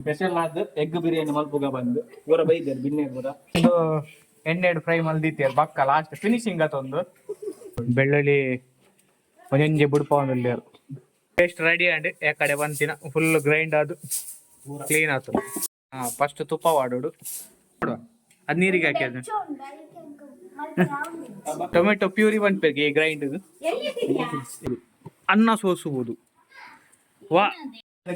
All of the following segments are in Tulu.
ಸ್ಪೆಷಲ್ ಆದ್ ಎಗ್ ಬಿರಿಯಾನಿ ಮಲ್ಪುಗ ಬಂದು ಪೂರ ಬೈದೆರ್ ಬಿನ್ನೆರ್ ಪೂರ. ಒಂದು ಎಣ್ಣೆಡ್ ಫ್ರೈ ಮಲ್ದಿತ್ತೇರ್, ಬಕ್ಕ ಲಾಸ್ಟ್ ಫಿನಿಶಿಂಗ್ ಆತೊಂದು. ಬೆಳ್ಳುಳ್ಳಿ ಒಂಜೊಂಜಿ ಬುಡ್ಪಾವೊಂದುಲ್ಲೆರ್. ಪೇಸ್ಟ್ ರೆಡಿ ಆಂಡ್. ಈ ಕಡೆ ಬಂತಿನ ಫುಲ್ ಗ್ರೈಂಡ್ ಆದ್ ಕ್ಲೀನ್ ಆತು. ಹಾ, ಫಸ್ಟ್ ತುಪ್ಪ ವಾಡೋಡು, ಅದು ನೀರಿಗೆ ಹಾಕಿ, ಅದು ಟೊಮೆಟೊ ಪ್ಯೂರಿ ಬಂದ್ಪೇರ್ಗೆ ಈ ಗ್ರೈಂಡ್ ಅನ್ನ ಸೋಸುವುದು ವಾ.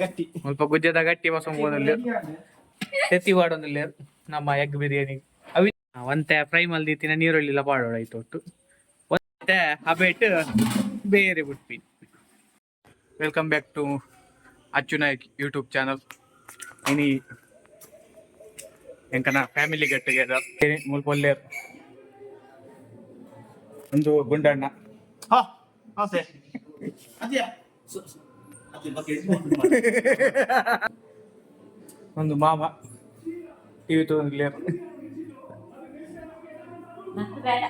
ಗಟ್ಟಿ. ಸ್ವಲ್ಪ ಗುಜ್ಜದ ಗಟ್ಟಿ ಬಸಂಬೋದಲ್ಲಿ ತೆತ್ತಿ ವಾಡೊಂದುಲ್ಲೆರ್. ನಮ್ಮ ಎಗ್ ಬಿರಿಯಾನಿ ಅವಿ ಒಂತೆ ಫ್ರೈ ಮಲ್ದಿತ್ತಿನ ನೀರುಳ್ಳಿಲ ಪಾಡೋಡು ಐತ ಒಟ್ಟು. ಒಂತೆ ಹಬೇಟ್ ಬೇರೆ ಬುಟ್ಪಿ. Welcome back to Achu Nayak YouTube channel. ಇನಿ ಎಂಕನ ಫ್ಯಾಮಿಲಿ ಗೆಟ್ ಟುಗೆದರ್ ಮುಲ್ಪ ಒಲ್ಲೇರ್. ಒಂದು ಗುಂಡಣ್ಣ. ಹಾ ಆಸೆ. ಒಂದು ಮಾಮ ಟಿವಿ ತಗೊಂಡಿಲ್ಲೇರ್. ಬೇಡ.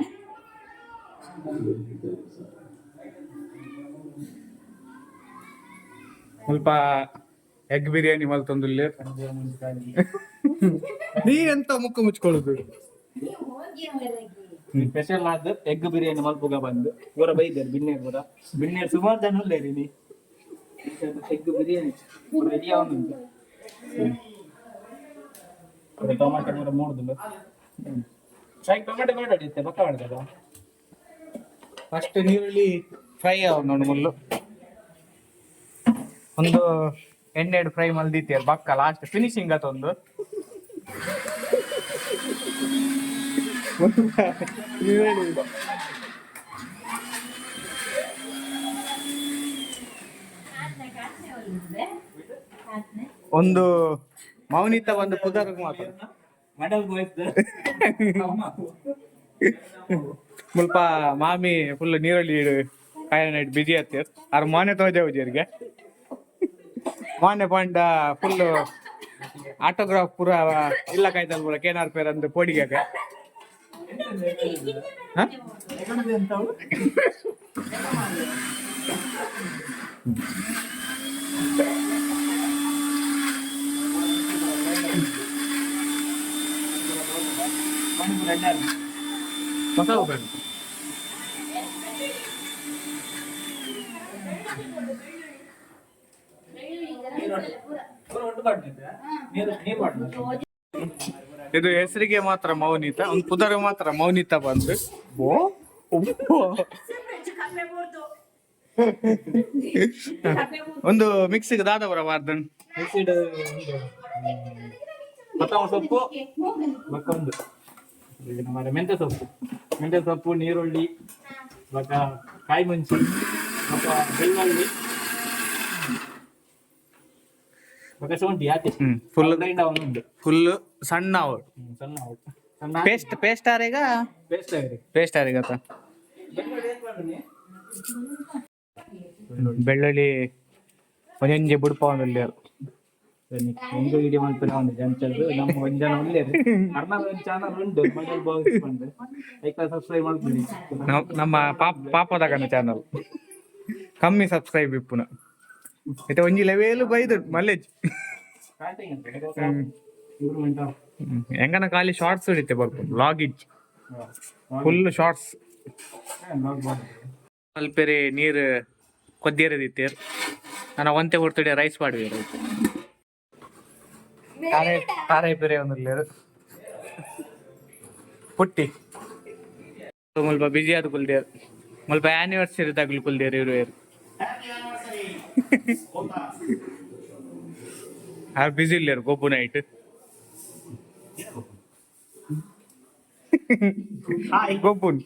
ಸ್ವಲ್ಪ ಎಗ್ ಬಿರಿಯಾನಿ ಮಲ್ತೊಂದುಲ್ಲೇರ್. ನೀನೆಂತ ಮುಖ ಮುಚ್ಕೊಳ್ಳುದು? ಸ್ಪೆಷಲ್ ಆದ್ ಎಗ್ ಬಿರಿಯಾನಿ ಮಲ್ಪುಗ ಬಂದು ಪೂರ ಬೈದೆರ್ ಬಿನ್ನೆರ್ ಪೂರ. ಬಿನ್ನೆರ್ ಸುಮಾರು ಜನ ಉಲ್ಲೆರ್. ಇನಿ ಎಗ್ ಬಿರಿಯಾನಿ ರೆಡಿ ಆವೊಂದುಂಡು. ಪೂರ ಟೊಮಾಟೊ ಪೂರ ಮೂಡ್ದುಂಡು. ಸೈಕ್ ಟೊಮಾಟೊ ಬೇಡ ಇತ್ತೆ, ಬಕ್ಕ ಮಾಡ್ದದ. ಫಸ್ಟ್ ನೀರುಳ್ಳಿ ಫ್ರೈ ಆವೊಂದುಂಡು ಮುಲ್ಲು. ಒಂದು ಎಣ್ಣೆಡ್ ಫ್ರೈ ಮಲ್ದಿತ್ತೇರ್, ಬಕ್ಕ ಲಾಸ್ಟ್ ಫಿನಿಶಿಂಗ್ ಆತೊಂದು. ನೀರುಳ್ಳಿ ಒಂದು ಮೌನಿತ ಒಂದು ಪುದರ್ ಮಾತ್ರ. ಮಡಲ್ ಬಾಯ್ಸ್. ಮುಲ್ಪ ಮಾಮಿ ಫುಲ್ ನೀರುಳ್ಳಿ ಕಾಯ ನೈಟ್ ಬಿಜಿ ಆತೇರ್. ಆರ್ ಮಾನೆ ತೋಜೆ ಉಜೇರ್ಗೆ. ಮಾನೆ ಪಂಡ ಫುಲ್ ಆಟೋಗ್ರಾಫ್ ಪೂರ ಇಲ್ಲ ಕಾಯ್ತಲ್ ಪೂರ ಕೇನಾರ್ ಪೇರ್ ಅಂದ್ ಪೋಡಿಗಾಗ. ಹ? ಮಸಾಲ ಬೇಡ. ನೀರು ನೀರು ಮಾಡ್ತಾರೆ. ಇದು ಹೆಸರಿಗೆ ಮಾತ್ರ ಮೌನಿತ, ಒಂದು ಪುದರ್ ಮಾತ್ರ ಮೌನಿತ ಬಂದು. ಓ ಉಪ್ಪು. ಒಂದು ಮಿಕ್ಸಿಗೆ ದಾದವರ ವಾರ್ದನ್. ಮಿಕ್ಸಿಡ್ ಕೊತ್ತಂಬರಿ ಸೊಪ್ಪು ಬೊಕ್ಕ ಒಂದು ಇದು ನಮ್ಮ ಮೆಂತ್ಯ ಸೊಪ್ಪು, ಮೆಂತ್ಯ ಸೊಪ್ಪು, ನೀರುಳ್ಳಿ, ಬೊಕ್ಕ ಕಾಯಿ ಮುಂಚಿ, ಬೊಕ್ಕ ಬೆಳ್ಳುಳ್ಳಿ, ಬೊಕ್ಕ ಶುಂಠಿ ಆತೆ. ಫುಲ್ ಗ್ರೈಂಡ್ ಉಂಟು. ಫುಲ್ ಸಣ್ಣ ಅವು. ಸಣ್ಣ ಅವು. ಸಣ್ಣ. ಪೇಸ್ಟ್ ಪೇಸ್ಟ್ ಆರೇಗ. ಪೇಸ್ಟ್ ಆಗಿದೆ. ಪೇಸ್ಟ್ ಆರೇಗತ್ತ. ಬೆಳ್ಳುಳ್ಳಿ ಒಂಜೊಂಜಿ ಬುಡ್ಪಾವೊಂದುಲ್ಲೆರ್. ಒಂದು ವಿಡಿಯೋ ಮಲ್ಪುನ ಒಂದು ಜಂಚದ್ದು ನಮ್ಮ ಒಂಜಿ ಜನ ಉಲ್ಲೆರ್. ಅರ್ನ ಒಂಜಿ ಚಾನಲ್ ಉಂಟು, ಮೊಬೈಲ್ ಬಾಕ್ಸ್ ಪಂದ್. ಐಕ್ ಸಬ್ಸ್ಕ್ರೈಬ್ ಮಲ್ಪುನಿ. ನಮ್ಮ ಪಾಪ ಪಾಪದಗನ ಚಾನಲ್ ಕಮ್ಮಿ ಸಬ್ಸ್ಕ್ರೈಬ್ ಇಪ್ಪುನ. ಇತ್ತೆ ಒಂಜಿ ಲೆವೆಲ್ ಬೈದು ಮಲ್ಲೇಜ್. Starting improvement. ಹೆಂಗನ ಖಾಲಿ ಶಾರ್ಟ್ಸ್ ಹಿಡಿತೆ ಬರ್ಪುಂಡು, ವ್ಲಾಗ್ ಇಜ್ಜಿ, ಫುಲ್ ಶಾರ್ಟ್ಸ್. ಅಲ್ಪೆರೆ ನೀರು ಕೊದ್ದಿರದಿತ್ತೇರ್. ನಾನು ಒಂತೆ ಹೊರ್ತುಡೆ ರೈಸ್ ಪಾಡುವೇರು. ತಾರೆ ತಾರೆ ಪೆರೆ ಒಂದುಲ್ಲೇರು. ಪುಟ್ಟಿ ಮುಲ್ಪ ಬಿಜಿ ಆದ್ ಕುಲ್ದೇರ್. ಮುಲ್ಪ ಆನಿವರ್ಸರಿ ತಗ್ಲು ಕುಲ್ದೇರ್ ಇರುವೇರು. ಆರ್ ಬಿಜಿ ಇಲ್ಲೇರು ಗೊಬ್ಬು ನೈಟ್ ಗೊಬ್ಬುನ್.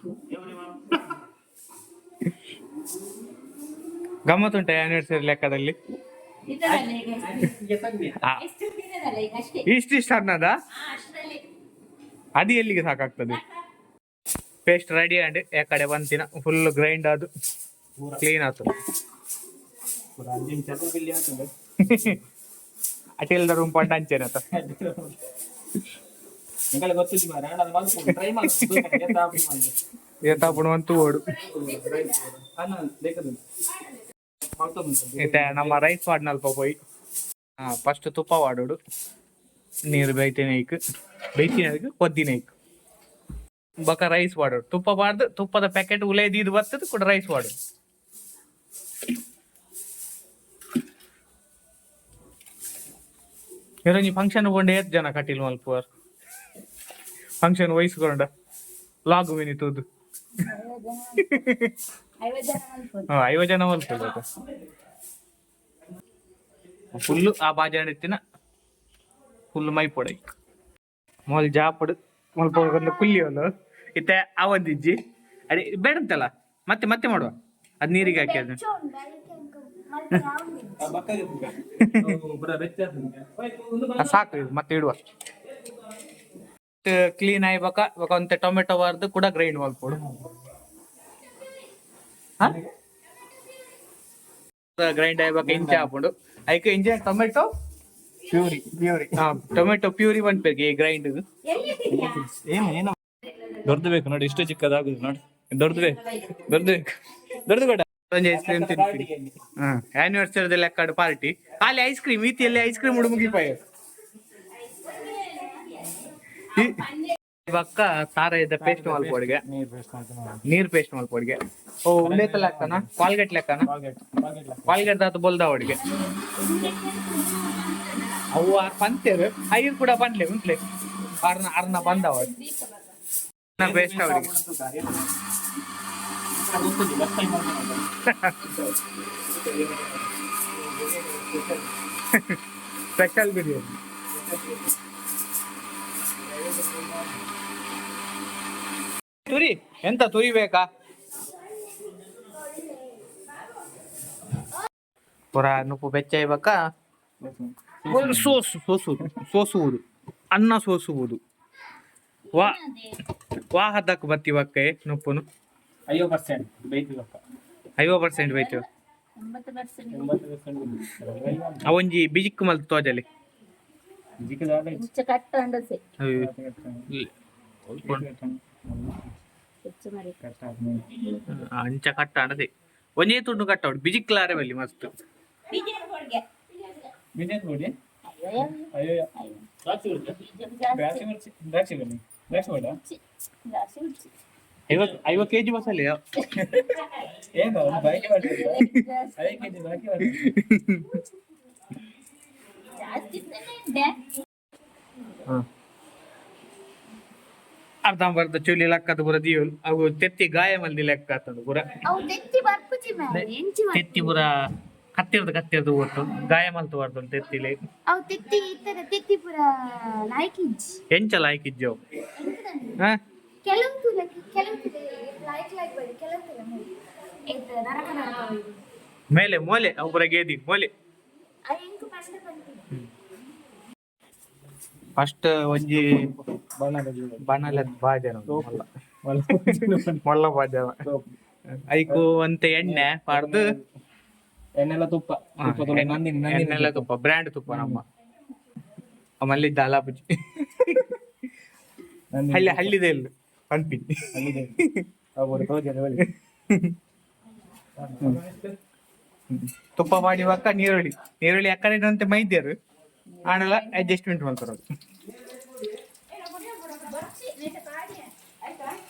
ಗಮ್ಮತ್ತುಂಟ ಆನಿವರ್ಸರಿ ಲೆಕ್ಕದಲ್ಲಿ? ಇದರಲ್ಲ ಈಗ ಎಷ್ಟು ದಿನದಲ್ಲ ಈಗ ಅಷ್ಟೇ. ಇಷ್ಟಿಷ್ಟು ಅನ್ನದ. ಹಾ, ಅಷ್ಟರಲ್ಲಿ. ಅದು ಎಲ್ಲಿಗೆ ಸಾಕಾಗ್ತದೆ? ಪೇಸ್ಟ್ ರೆಡಿ ಆಂಡ್ ಈ ಕಡೆ ಬಂತಿನ ಫುಲ್ ಗ್ರೈಂಡ್ ಅದು ಕ್ಲೀನ್ ಆತು. ಬಿಲ್ಲಿ ಆಗ್ತದೆ. ಅಟಿಲ್ದ ರೂಮ್ ಪಂಡ ಅಂಚೆನತ. ಎಂಕಲೆ ಗೊತ್ತಿಲ್ಲ ಮಾರ್ರೆ, ಅದು ಮಲ್ಪು ಟ್ರೈ ಮಲ್ಪು. ಏತಾಪುಣ ಅಂತೂ ಓಡು. ಅನ್ನ ಲೇಖದ ಮಲ್ತೊಂದು. ಇತ್ತೆ ನಮ್ಮ ರೈಸ್ ವಾಡ್ನಲ್ಪ ಪೋಯಿ. ಹಾ, ಫಸ್ಟ್ ತುಪ್ಪ ವಾಡೋಡು. ನೀರು ಬೈತಿನ ಐಕ್, ಬೈತಿನ ಐಕ್, ಕೊದ್ದಿನ ಐಕ್. ಬಕ ರೈಸ್ ವಾಡೋಡು. ತುಪ್ಪ ಬಾರ್ದು, ತುಪ್ಪದ ಪ್ಯಾಕೆಟ್ ಉಲೇದಿ ಇದು ಬರ್ತದೆ ಕೂಡ. ರೈಸ್ ವಾಡೋಡು. ಇರೋಂಜಿ ಫಂಕ್ಷನ್ ಕೊಂಡೆ ಏತ್ ಜನ ಕಟೀಲ್ ಮಲ್ಪುವರ್? ಫಂಕ್ಷನ್ ವಹಿಸ್ಕೊಂಡ ಲಾಗ್ ಮಿನಿ ತೂದು. 50 ಜನ ಮಲ್ಪೊಡು. ಹಾ, 50 ಜನ ಮಲ್ಪುವ ಫುಲ್ಲು. ಆ ಬಾಜನ ಇತ್ತಿನ ಫುಲ್ ಮೈಪೊಡೈ ಮೊಲ್ ಜಾಪಡು ಮಲ್ಪ ಕುಲ್ಲಿ ಒಂದು ಇತ್ತೆ ಆವಂದಿಜ್ಜಿ. ಅದೇ ಬೇಡಂತಲ್ಲ, ಮತ್ತೆ ಮತ್ತೆ ಮಾಡುವ. ಅದು ನೀರಿಗೆ ಹಾಕಿ ಅದನ್ನ. ಬೆಚ್ಚ ಉಂಡು, ಅದಕ್ಕೆ ಅಂಕ ಮಲ್ಪೆ ಆವಂದಿಜ್ಜಿ. ಸಾಕು ಇದು, ಮತ್ತೆ ಇಡುವ. ಕ್ಲೀನ್ ಆಯ್ಬೇಕ ಬೊಕ ಒಂತೆ ಟೊಮೆಟೊ ವಾರ್ದು ಕೂಡ ಗ್ರೈಂಡ್ ಮಲ್ಪೊಡು. ಗ್ರೈಂಡ್ ಆಯ್ಬೇಕ ಇಂಚ ಹಾಕೊಂಡು ಐಕ್ ಇಂಚ ಟೊಮೆಟೊ ಪ್ಯೂರಿ, ಪ್ಯೂರಿ. ಹಾ, ಟೊಮೆಟೊ ಪ್ಯೂರಿ ಪನ್ಪೆರ್ ಈ ಗ್ರೈಂಡ್. ಎಲ್ಲಿದ್ದೀಯಾ? ಏನು ಏನು ದೊಡ್ಡದು ಬೇಕು ನೋಡಿ. ಇಷ್ಟು ಚಿಕ್ಕದಾಗುದು ನೋಡಿ. ದೊಡ್ಡದು ಬೇಕು, ದೊಡ್ಡದು ಬೇಕು, ದೊಡ್ಡದು ಬೇಡ. ಒಂಜಿ ಐಸ್ ಕ್ರೀಮ್ ತಿನ್ಪಿ. ಆನಿವರ್ಸರಿ ಲೆಕ್ಕಡ್ ಪಾರ್ಟಿ ಅಲ್ಲಿ ಐಸ್ ಕ್ರೀಮ್ ಈತಿಯಲ್ಲಿ ಐಸ್ ಕ್ರೀಮ್ ಉಡು ಮುಗಿಪಾಯ. ಬಕ್ಕ ಸಾರ ಇದ್ದ ಪೇಸ್ಟ್ ಮಲ್ಪೊಡಿಗೆ. ನೀರು ಪೇಸ್ಟ್ ಮಾಡ್ತೀನಿ. ನೀರ್ ಪೇಸ್ಟ್ ಮಲ್ಪೊಡಿಗೆ. ಓ, ಉಂಡೇತ ಲೆಕ್ಕನ, ಕಾಲ್ಗೇಟ್ ಲೆಕ್ಕನ. Colgate, Colgate. ಕಾಲ್ಗೇಟ್ ದಾತ ಬೊಲ್ದ ಅವಡಿಗೆ. ಅವು ಆರ್ ಪಂತೇರು ಐರ್ ಕೂಡ ಪಂಡ್ಲೆ ಉಂಟ್ಲೆ ಅರ್ನ ಅರ್ನ ಬಂದವ ಪೇಸ್ಟ್ ಅವರಿಗೆ. ಸ್ಪೆಷಲ್ ಬಿರಿಯಾನಿ. ತುರಿ ಎಂತ ತುರಿ ಬೇಕಾ? ಪುರ ನುಪ್ಪು ಬೆಚ್ಚ ಇಬಕ್ಕ ಸೋಸು ಸೋಸುವುದು, ಸೋಸುವುದು, ಅನ್ನ ಸೋಸುವುದು. ವಾ ವಾ, ಹದ್ದಕ್ಕೆ ಬತ್ತಿ ಬಕ್ಕ ನುಪ್ಪುನು. 50% ಬೈತಿದಪ್ಪ. 50% ಬೈತು. 80%. 80%. ಅವೊಂಜಿ ಬಿಜಿಕ್ ಮಲ್ತ್ ತೋಜಲಿ. ಮುಚ್ಚ ಕಟ್ಟ ಅಂಡಸೆ. ಹೆಚ್ಚು ಮರಿ. ಅಂಚ ಕಟ್ಟ ಅಣದೆ ಒಂಜೇ ತುಂಡು ಕಟ್ಟವಡು ಬಿಜಿಕ್ಲಾರೆ ಬಲ್ಲಿ ಮಸ್ತ್. ಬೀಜ ಹೋಳಿಗೆ. ಬಿರಿಯಾನಿ ಕೊಡಿ. ಅಯ್ಯೋ. ಅಯ್ಯೋ. ಅಯ್ಯೋ. ದ್ರಾಕ್ಷಿ ಕೊಡಿ. ಬೀಜ ಜಾಸ್ತಿ. ದ್ರಾಕ್ಷಿ ಮಿರ್ಚಿ, ದ್ರಾಕ್ಷಿ ಬನ್ನಿ, ದ್ರಾಕ್ಷಿ ಬೇಡ. ಜಾಸ್ತಿ ಉಂಟು. 50 ಕೆಜಿ ಮಸಾಲೆ. ಏನು ಒಂದು ಬಾಕಿ ಮಾಡ್ತಿದ್ದ? ಜಾಸ್ತಿ. 5 ಕೆಜಿ ಬಾಕಿ ಮಾಡ್ತಿದ್ದ. ಜಾಸ್ತಿ ಇತ್ತನೇ ಇದ್ದೆ. ಅರ್ಧಂಬರ್ಧ ಚುಲಿ ಲಕ್ಕದ ಪೂರ ದಿಯೋಲ್. ಅವು ತೆತ್ತಿ ಗಾಯ ಮಲ್ದಿ ಲೆಕ್ಕ ಆತಂದು ಪೂರ. ಅವು ತೆತ್ತಿ ಬರ್ಪುಜಿ ಮಾರ್ರೆ, ಎಂಚಿ ಬರ್ಪುಜಿ? ತೆತ್ತಿ ಪೂರ ಕತ್ತಿರ್ದು ಕತ್ತಿರ್ದು ಒಟ್ಟು ಗಾಯ ಮಲ್ತು ಬಾರ್ದು ತೆತ್ತಿಲೆ. ಅವು ತೆತ್ತಿ ಇತ್ತದ, ತೆತ್ತಿ ಪೂರ ಲಾಯ್ಕ್ ಇಜ್ಜಿ. ಎಂಚ ಲಾಯ್ಕಿಜ್ಜವು? ಎಂತದಂದ್ರೆ ಹಾ. ಕೆಲವು ತುಲ ಕೆಲವು ತುಲ ಲಾಯ್ಕ್ ಲಾಯ್ಕ್ ಬಡಿ, ಕೆಲವು ತುಲ ಏತ್ ನರಕ ನರಕ ಬಡಿ. ಮೇಲೆ ಮೋಲೆ ಅವು ಪೂರ ಗೇದಿ ಮೋಲೆ. ಅವು ಎಂಕ್ ಪಂಡ ಪಂತಿ. ಫಸ್ಟ್ ಒಂಜಿ ಬಣ್ಣದ ಜೋಡಿ. ಬಾಣಲೆ ಬಾಜನ, ಮೊಲ್ಲ ಮೊಲ್ಲ ಬಾಜನ. ಐಕು ಒಂತೆ ಎಣ್ಣೆ ಪಾಡ್ದು. ಎಣ್ಣೆಲ್ಲ ತುಪ್ಪ. ತುಪ್ಪ ತೊಳೆ. ನಂದಿನಿ, ನಂದಿನಿ. ಎಣ್ಣೆಲ್ಲ ತುಪ್ಪ, ಬ್ರ್ಯಾಂಡ್ ತುಪ್ಪ ನಮ್ಮ ಮಲ್ಲಿದ್ದ ಅಲಾಪುಜಿ. ನಂದಿನಿ. ಹಳ್ಳಿ ಹಳ್ಳಿದೆ ಇಲ್ಲ ಪನ್ಪಿ. ಅಲ್ಲಿದೆ. ಅವ್ರು ತೋಜನೆ ಬಳಿ. ತುಪ್ಪ ಮಾಡಿ ಬಕ್ಕ ನೀರುಳ್ಳಿ, ನೀರುಳ್ಳಿ ಅಕ್ಕಡೆ ಮೈದ್ಯರು ಆಣಲ ಅಡ್ಜಸ್ಟ್ಮೆಂಟ್ ಮಾಡ್ತಾರ.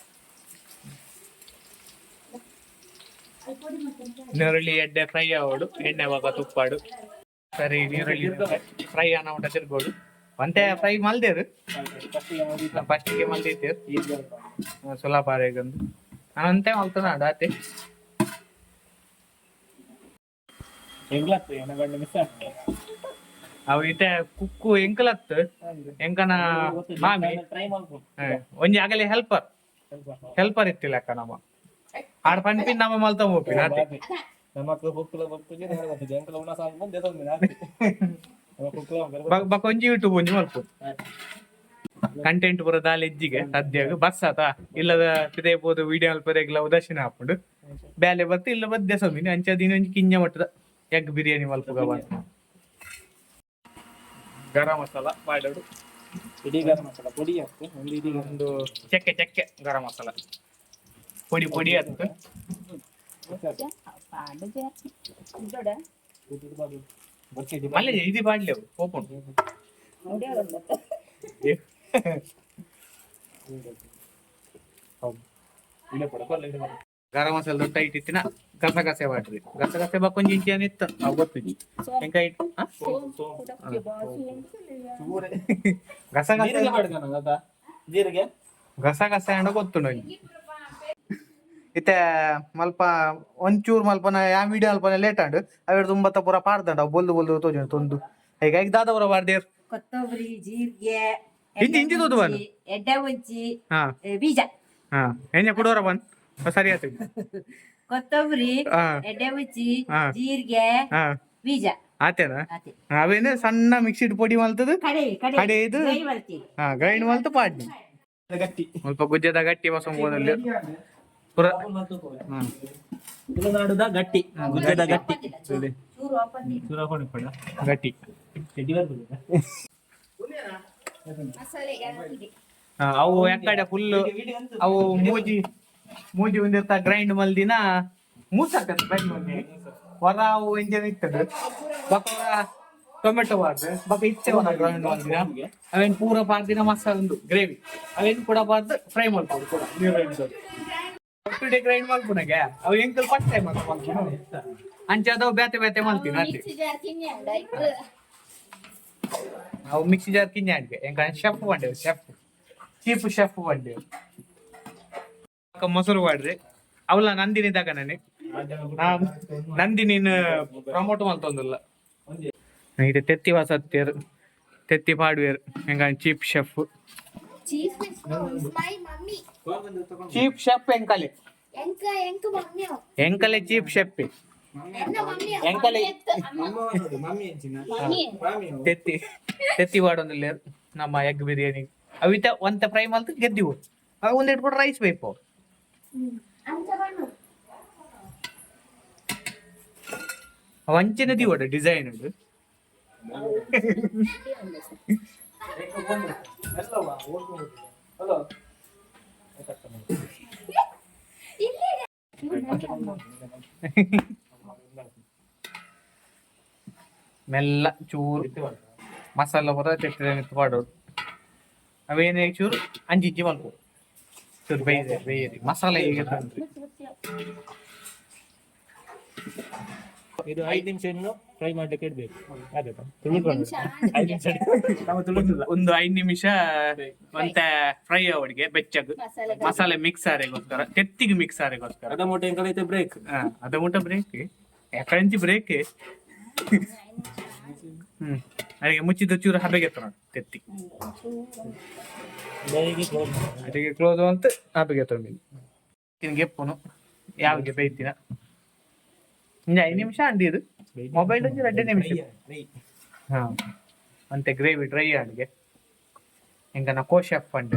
ನೀರುಳ್ಳಿ ಎಡ್ಡೆ ಫ್ರೈ ಆವಡು, ಎಣ್ಣೆ ಬಾಗ ತುಪ್ಪಾಡು. ಸರಿ, ನೀರುಳ್ಳಿ ಫ್ರೈ ಅನ್ನ ಉಂಟ ತಿರ್ಗೋಡು. ಒಂತೆ ಫ್ರೈ ಮಲ್ದೇರು. ಫಸ್ಟಿಗೆ ಮಲ್ದಿತ್ತೇರು ಸುಲಭ ಆರೇಗಂದು. ನಾನು ಅಂತೆ ಮಲ್ತನಾಡು ಆತೆ. ಎಂಗ್ಲತ್ತು ಏನ ಗಂಡ ಮಿಸ್ ಆಗ್ತದೆ. ಅವು ಇತ್ತೆ ಕುಕ್ಕು ಎಂಕಲತ್ತು ಎಂಕನ ಮಾಮಿ. ಟ್ರೈ ಮಾಡ್ಬೋದು. ಹ, ಒಂಜಿ ಆಗಲೇ ಹೆಲ್ಪರ್, ಹೆಲ್ಪರ್ ಇತ್ತಿಲ್ಲ ಅಕ್ಕ. ನಮ್ಮ ಆಡ್ ಪನ್ಪಿ, ನಮ್ಮ ಮಲ್ತ ಹೋಗ್ಪಿನ ಆತೆ. ನಮ್ಮ ಮಕ್ಕಳು ಕುಕ್ಕಲ ಬಪ್ಪುಜಿ ಗೊತ್ತಿದೆ. ಎಂಕಲ ಉಣ ಸಾಂಗ್ ಬಂದು ನಮ್ಮ ಕುಕ್ಕಲ. ಬಕ ಒಂಜಿ ಯೂಟ್ಯೂಬ್ ಒಂಜಿ ಮಲ್ಪು ಕಂಟೆಂಟ್ ಪೂರ ದಾಲ ಎಜ್ಜಿಗೆ ಸದ್ಯಗ್ ಬಸ್ ಆತ ಇಲ್ಲದ ಪಿದೆ ಪೋದು ವಿಡಿಯೋ ಮಲ್ಪರೆಗ್ಲ ಉದಾಸೀನ ಹಾಪುಂಡು. ಬ್ಯಾಲೆ ಬತ್ತು ಇಲ್ಲ ಬದ್ದೆ ಸೊಮಿನಿ. ಅಂಚ ದಿನ ಒಂಜಿ ಕಿಂಜ ಮಟ್ಟದ ಎಗ್ ಬಿರಿಯಾನಿ ಮಲ್ಪುಗ ಬಾ. ಗರಂ ಮಸಾಲ ಪಾಡೋಡು. ಇಡೀ ಗರಂ ಮಸಾಲ ಪೊಡಿ ಹಾಕು ಒಂದು ಇಡೀ ಗರಂ. ಒಂದು ಚಕ್ಕೆ ಚಕ್ಕೆ ಗರಂ ಮಸಾಲ ಪೊಡಿ ಪೊಡಿ ಆತು. ಪಾಡು ಜಾಸ್ತಿ. ದೊಡ್ಡ. ಇದು ಬಾಜು. ಮಲ್ಲೆ ಇದು ಪಾಡ್ಲೆ ಓಪನ್. ಗರಂ ಮಸಾಲೆ ದೊಡ್ಡ ಇಟ್ಟಿತ್ತಿನ ಗಸಗಸೆ ಮಾಡ್ರಿ. ಗಸಗಸೆ ಬಾ ಕೊಂಚ ಇಂಚಿ ಇತ್ತು, ಅವು ಗೊತ್ತಿಜ್ಜಿ. ಎಂಕ ಇಟ್ಟು ಗಸಗಸೆ. ಜೀರಿಗೆ. ಗಸಗಸೆ ಅಂಡ ಗೊತ್ತುಂಡು ಒಂಜಿ. ಇತ್ತೆ ಮಲ್ಪ ಒಂಚೂರು ಮಲ್ಪನ ಯಾ ವಿಡಿಯೋ ಮಲ್ಪನ ಲೇಟ್ ಆಂಡ್. ಅವೆಡ್ ತುಂಬತ್ತ ಪೂರ ಪಾಡ್ದಂಡ. ಅವು ಬೊಲ್ದು ಬೊಲ್ದು ತೋಜುಂಡು ತೊಂದು. ಈಗ ಈಗ ದಾದ ಪೂರ ಪಾಡ್ದೇರ್? ಕೊತ್ತಂಬರಿ, ಜೀರಿಗೆ. ಇಂಚಿ ಇಂಚಿ ತೂದು ಬನ್. ಎಡ್ಡೆ ಮುಂಚಿ. ಹಾ. ಬೀಜ. ಹಾ, ಎಂಜ ಕುಡೋರ ಬನ್, ಸರಿ ಆಯ್ತು. ಕೊತ್ತಂಬರಿ, ಹಾ. ಎಡ್ಡೆ ಮುಂಚಿ, ಹಾ. ಜೀರಿಗೆ, ಹಾ. ಬೀಜ. ಆತೇನಾ? ಆತೆ. ಅವೇನು ಸಣ್ಣ ಮಿಕ್ಸಿಡ್ ಪೊಡಿ ಮಲ್ತದು. ಕಡೆ ಕಡೆ. ಕಡೆ ಇದು? ಡ್ರೈ ಮಾಡ್ತಿ. ಹಾ, ಗ್ರೈಂಡ್ ಮಲ್ತು ಪಾಡ್ನಿ. ಗಟ್ಟಿ. ಸ್ವಲ್ಪ ಗುಜ್ಜದ ಗಟ್ಟಿ ಬಸಂಬೋದಲ್ಲಿ ಪುರ. ತುಳುನಾಡುದ ಗಟ್ಟಿ, ಗುಜ್ಜದ ಗಟ್ಟಿ. ಚೂರು ಓಪನ್. ಚೂರು ಹಾಕೊಂಡು ಕೊಡ. ಗಟ್ಟಿ. ಚಡ್ಡಿ ಬರ್ಬೋದಿಲ್ಲ. ಮಸಾಲೆ ಇದೆ. ಹಾ, ಅವು ಎಕ್ಕಡೆ ಫುಲ್ ಅವು ಮೂಜಿ ಮೂಜಿ ಒಂದಿರ್ತ ಗ್ರೈಂಡ್ ಮಲ್ದಿನ ಮೂಸಾಕತ್ ಗ್ರೈಂಡ್ ಮಲ್ದಿ ಹೊರ. ಅವು ಎಂಜನ್ ಇತ್ತದು ಬೊಕ ಟೊಮೆಟೊ ಬಾರ್ದು ಬೊಕ ಇತ್ತೆ ಹೊರ ಗ್ರೈಂಡ್ ಮಲ್ದಿನ ಅವೇನ್ ಪೂರ ಪಾರ್ದಿನ ಮಸಾಲ ಉಂದು ಗ್ರೇವಿ. ಅವೇನ್ ಕೂಡ ಬಾರ್ದು ಫ್ರೈ ಮಲ್ಪೊಡು ಕೂಡ ಒಟ್ಟುಡೆ ಗ್ರೈಂಡ್ ಮಲ್ಪುನಗೆ. ಅವು ಎಂಕಲ್ ಫಸ್ಟ್ ಟೈಮ್ ಅಂತ ಮಲ್ಪುನ. ಅಂಚ ಅದವು ಬೇತೆ ಬೇತೆ ಮಲ್ತಿನ ಅದೇ. ಮಿಕ್ಸಿ ಜಾರ್ ತಿನ್ನಿ. ಅವು ಮಿಕ್ಸಿ ಜಾರ್ ಕಿನ್ನೆ ಅಡ್ಗೆ. ಎಂಕ ಶೆಫ್ ಬಂಡೇವು, ಶೆಫ್, ಚೀಫ್ ಶೆಫ್ ಬಂಡೇವು. ಮೊಸರು ಮಾಡ್ರಿ. ಅವಲ ನಂದಿನಿ ದಾಗ ನಾನೆ ನಂದಿನಿನ ಪ್ರಮೋಟ್ ಮಲ್ತೊಂದುಲ್ಲ. ಇದು ತೆತ್ತಿ ವಾಸತ್ತೇರ್, ತೆತ್ತಿ ಪಾಡುವೇರ್. ಎಂಕ chief chef. Chief my mummy. Chief chef ಎಂಕಲೆ. ಎಂಕ ಎಂಕ ಮಮ್ಮಿ. ಎಂಕಲೆ ಚೀಫ್ ಶೆಫ್. ಎನ್ನ ಮಮ್ಮಿ. ಎಂಕಲೆ. ಮಮ್ಮಿ. ತೆತ್ತಿ ತೆತ್ತಿ ವಾಡೊಂದಿಲ್ಲ ನಮ್ಮ ಎಗ್ ಬಿರಿಯಾನಿ. ಅವಿತ ಒಂತ ಫ್ರೈ ಮಲ್ತು ಗೆದ್ದಿವು. ಒಂದೆರಡು ಕೂಡ ರೈಸ್ ಬೇಕು. ಅಂಚ ಬಣ್ಣು. ವಂಚನೆ ದಿವಡ ಡಿಸೈನ್ ಉಂಟು. ಮೆಲ್ಲ ಚೂರು ಮಸಾಲ ಪೂರ ತೆತ್ತಿದ ಮಿತ್ತ್ ಪಾಡೋಡು. ಅವೇನೇ ಚೂರು ಅಂಚಿಂಚಿ ಮಲ್ಪು. ಚೂರು ಬೇಯ್ದೆ ಬೇಯರಿ ಮಸಾಲೆ ಈಗ ತಂತ್ರಿ. ಇದು 5 ನಿಮಿಷ ಇನ್ನು ಫ್ರೈ ಮಾಡ್ಲಿಕ್ಕೆ ಇಡ್ಬೇಕು. ಅದೇ ತುಳುಕೊಂಡು 5 ನಿಮಿಷ ನಮ್ಮ ತುಳುಟುಲ್ಲ. ಒಂದು 5 ನಿಮಿಷ ಒಂತೆ ಫ್ರೈ ಅವಡಿಗೆ ಬೆಚ್ಚಗ್. ಮಸಾಲೆ. ಮಸಾಲೆ ಮಿಕ್ಸ್ ಆರೆಗೋಸ್ಕರ, ತೆತ್ತಿಗೆ ಮಿಕ್ಸ್ ಆರೆಗೋಸ್ಕರ. ಅದ ಮೊಟ್ಟೆ ಎಂಕಲೈತೆ ಬ್ರೇಕ್. ಹಾ, ಅದ ಊಟ ಬ್ರೇಕ್ ಯಾಕಂಚಿ ಬ್ರೇಕ್. ಅದಕ್ಕೆ ಮುಚ್ಚಿದ ಚೂರು ಹಬೆಗೆ ನೋಡಿ ತೆತ್ತಿ. ಬೆಳಿಗ್ಗೆ ಕ್ಲೋಸ್. ಅದಕ್ಕೆ ಕ್ಲೋಸ್ ಅಂತ ಹಬೆಗೆ ತೊಗೊಂಡು ತಿನ್ಗೆ ಎಪ್ಪುನು ಯಾವಿಗೆ ಬೇಯ್ತಿನ. ಇನ್ನು 5 ನಿಮಿಷ ಅಂಡಿ. ಇದು ಮೊಬೈಲ್ ಒಂಜಿ 2 ನಿಮಿಷ. ಹಾ, ಅಂತೆ ಗ್ರೇವಿ ಡ್ರೈ ಅಡುಗೆ. ಎಂಕನ ಕೋ ಶೆಫ್ ಅಂಡ್.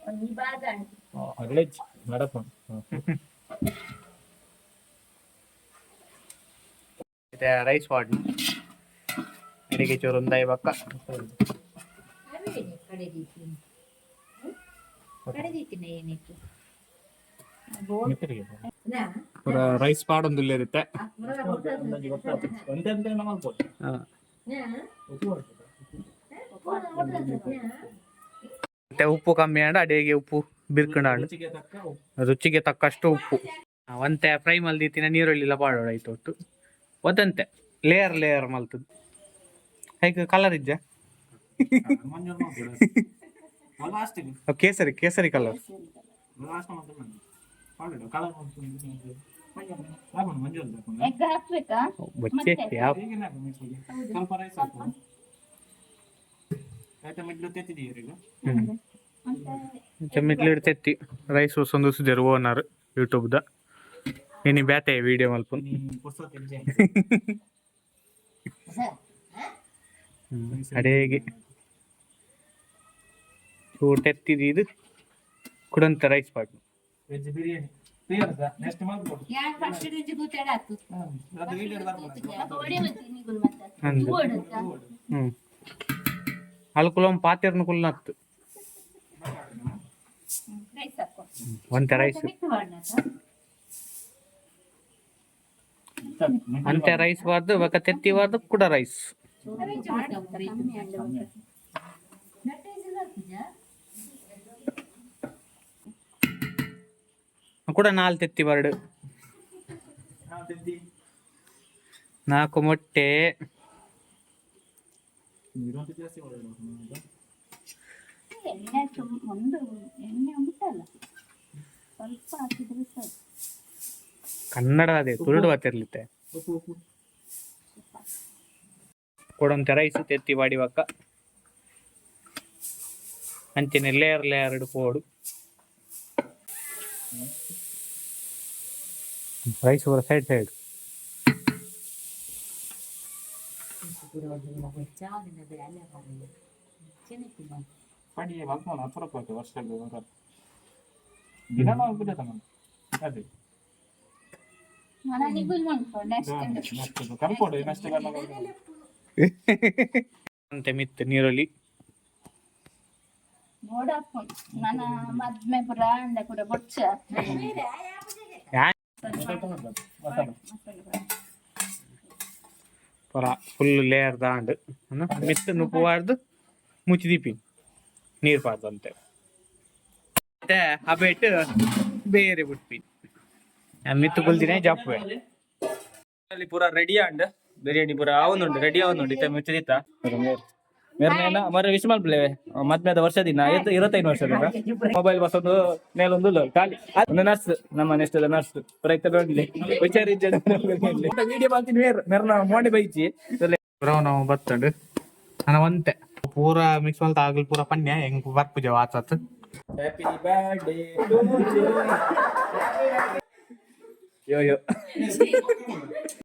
ಒಂಜಿ ಬಾದಾಮಿ. ಅಗಲೇಜ್ ನಡಪ. ರೈಸ್ ವಾಡ್ ಅಡಿಗೆ ಚೂರು ಒಂದಾಯಿ ಬಕ್ಕ. ಕಡೆ ದೀತೀನಿ, ಕಡೆ ದೀತೀನಿ ಏನಿತ್ತು? ಪೂರ ರೈಸ್ ಪಾಡೊಂದುಲ್ಲ ಇರುತ್ತೆ. ಒಂದೇ ಮಾಡ್ಬೋದು. ಮತ್ತೆ ಉಪ್ಪು ಕಮ್ಮಿ ಆಂಡ ಅಡಿಗೆ ಉಪ್ಪು ಬಿರ್ಕಂಡಾಂಡ್. ರುಚಿಗೆ ತಕ್ಕ ಉಪ್ಪು. ರುಚಿಗೆ ತಕ್ಕಷ್ಟು ಉಪ್ಪು. ಒಂತೆ ಫ್ರೈ ಮಲ್ದಿತ್ತಿನ ನೀರುಳ್ಳಿಲ ಪಾಡೋಡು ಆಯ್ತು ಒಟ್ಟು. ಒತ್ತಂತೆ ಲೇಯರ್ ಲೇಯರ್ ಮಲ್ತದ್ದು. ಹೈಕ್ ಕಲರ್ ಇಜ್ಜ? ಮಂಜೂರು ಮಾಡ್ಬೋದು. ಲಾಸ್ಟ್. ಕೇಸರಿ ಕೇಸರಿ ಕಲರ್. ಲಾಸ್ಟ್ ಮಾತ್ರ ಕಲರ್ ಮಂಜೂರು. ಎಗ್ ಹಾಕ್ಬೇಕಾ? ಬಚ್ಚೆ ಯಾವ. ಹೀಗೆ ಹಾಕು ಮಿಕ್ಸಿಗೆ. ಸ್ವಲ್ಪ ರೈಸ್ ಹಾಕು. ಆಯ್ತಾ, ಮಿಡ್ಲು ತೆತ್ತಿದೀರಿ ಈಗ. ಮಿಡ್ಲು ತೆತ್ತಿ ರೈಸ್ ಸಂದೋಸಿದರು ಓನರ್ ಯೂಟ್ಯೂಬ್ದ. ಇನಿ ಬ್ಯಾತೆ ವಿಡಿಯೋ ಮಲ್ಪುನ್. ನೀ ಪುರ್ಸೊತ್ತು ಇಜ್ಜೆ. ಅಡೇಗೆ ಚೂರು ತೆತ್ತಿದ್ದು ಕುಡಂತ ರೈಸ್ ಪಾಟ್. ವೆಜ್ ಬಿರಿಯಾನಿ ತಯಾರಿಸಾ ನೆಕ್ಸ್ಟ್ ಮಾಡ್ಬೋದು. ಯಾರು ಫಸ್ಟ್ ರುಚಿ ಕೂತಾಡಾತು. ಅದು ವೀಡಿಯೋ ಬರ್ಬೋದು. ಒಡೆ ಮತ್ತೆ ನಿಗುಲ್ ಮತ್ತೆ. ಅಂದು. ಓಡುತ್ತಾ? ಅಲ್ಕುಲಂ ಪಾತೆರ್ನ ಕುಲ್ನತ್ತು. ರೈಸ್ ಹಾಕು. ಒಂತೆ ರೈಸ್. ಅಂತೆ ರೈಸ್ ಬಾರ್ದು, ಬೊಕ ತೆತ್ತಿ ಬಾರ್ದು, ಕುಡ ರೈಸ್. ಕೂಡ ನಾಲ್ ತೆತ್ತಿ ಬಾರ್ಡು, ನಾಲ್ಕು ಮೊಟ್ಟೆ. ಜಾಸ್ತಿ. ಎಣ್ಣೆ ಒಂದು ಎಣ್ಣೆ ಉಂಟಲ್ಲ, ಸ್ವಲ್ಪ ಹಾಕಿದ್ರೆ ಸರಿ. ಕನ್ನಡ ಅದೇ ತುರುಡು ಬಾತಿರ್ಲಿತ್ತೆ. ಉಪ್ಪು, ಉಪ್ಪು. ಕೊಡೊಂತೆ ರೈಸ್, ತೆತ್ತಿ ಬಾಡಿ ಬಕ್ಕ ಅಂಚನೆ ಲೇಯರ್ ಲೇಯರ್ ಪೋಡು. ರೈಸ್ ಪೂರ ಸೈಡ್ ಸೈಡ್. ಪಡಿ ಮಲ್ಪೋಣ ಅಪರೂಪ ವರ್ಷ ದಿನ ಮಲ್ಪುಜ ತಮ್ಮ ಅದೇ. ನೆಕ್ಸ್ಟ್. ಕರ್ಪೋಡು ನೆಕ್ಸ್ಟ್. ಅಂತೆ ಮಿತ್ ನೀರುಳ್ಳಿ. ನೋಡಪ್ಪ, ನನ್ನ ಮದ್ಮೆ ಪುರ ಅಂದ ಕೂಡ ಬೊಚ್ಚ. ಮಸಾಲ. ಪೂರ ಫುಲ್ ಲೇಯರ್ ದಾಂಡ್ ಮಿತ್ ನುಪ್ಪು ಬಾರ್ದು ಮುಚ್ಚಿ ದೀಪಿ, ನೀರು ಪಾರ್ದು ಅಂತೆ. ಮತ್ತೆ ಅಬೇಟ್ ಬೇರೆ ಬಿಟ್ಪಿ ಮಿತ್ತು ಕುಲ್ದಿನೇ ಜಪ್ಪುವೆ. ಅಲ್ಲಿ ಪೂರ ರೆಡಿ ಆಂಡ್ ಬಿರಿಯಾನಿ ಪೂರ ಆವೊಂದುಂಡು, ರೆಡಿ ಆವೊಂದುಂಡು. ಇತ್ತೆ ಮುಚ್ಚಿದಿತ್ತ ಮೇರ್ನೇನ ಮರ ವಿಶ್ ಮಲ್ಪಲೆ. ಮದ್ಮೆದ ವರ್ಷ ದಿನ 25 ವರ್ಷದ ಮೊಬೈಲ್ ಬಸ್ ಒಂದು ಮೇಲೊಂದು ಖಾಲಿ. ಒಂದು ನರ್ಸ್, ನಮ್ಮ ನೆಕ್ಸ್ಟ್ ನರ್ಸ್ ರೈತ ಬಂದ್ಲಿ ವಿಚಾರ. ವಿಡಿಯೋ ಮಾಡ್ತೀನಿ ಮೇರ್ ಮೆರ್ನ ಮೋಡೆ ಬೈಚಿ. ಪೂರ ನಾವು ಬತ್ತಂಡು ಅನ ಒಂತೆ ಪೂರ ಮಿಕ್ಸ್ ಮಲ್ತ ಆಗಲ್ ಪೂರ ಪನ್ಯ ಹೆಂಗ್ ಬರ್ಪುಜ ವಾಚತ್. ಹ್ಯಾಪಿ ಬರ್ತ್ಡೇ ಯೋ ಯೋ.